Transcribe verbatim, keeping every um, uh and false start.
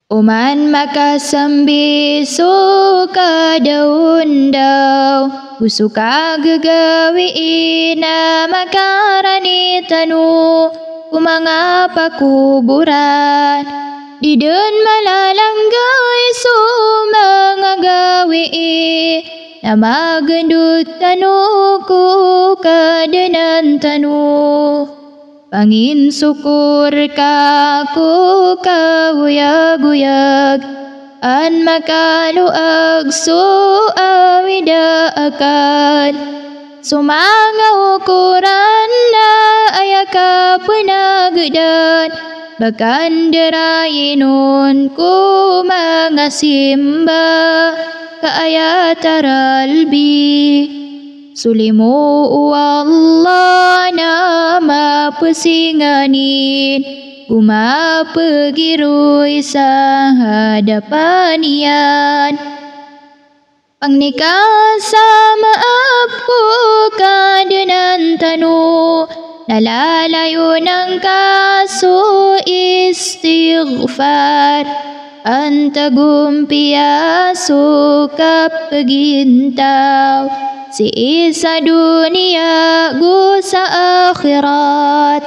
Oman makasambi so kadaondaw, go so kagagawii na makarani tano ko manga pakoboran. Di dn malalanggay so manga gawii na magendot tano ko Kadnan tano. Panginsokor ka ko kaoyagoyag, an makaloag so awid a akal. So manga okoran na aya kapenagdan, ba ka ndarain on ko manga simba ka aya taralbi. So limo o Allah na mapesinganin, go mapegiroy sa hadapan iyan. Pangni ka sa maap ko Kadnan tano, na lalayon angka so istighfar, an tagompiya so kapegintaw sii sa doniya go sa akhirat.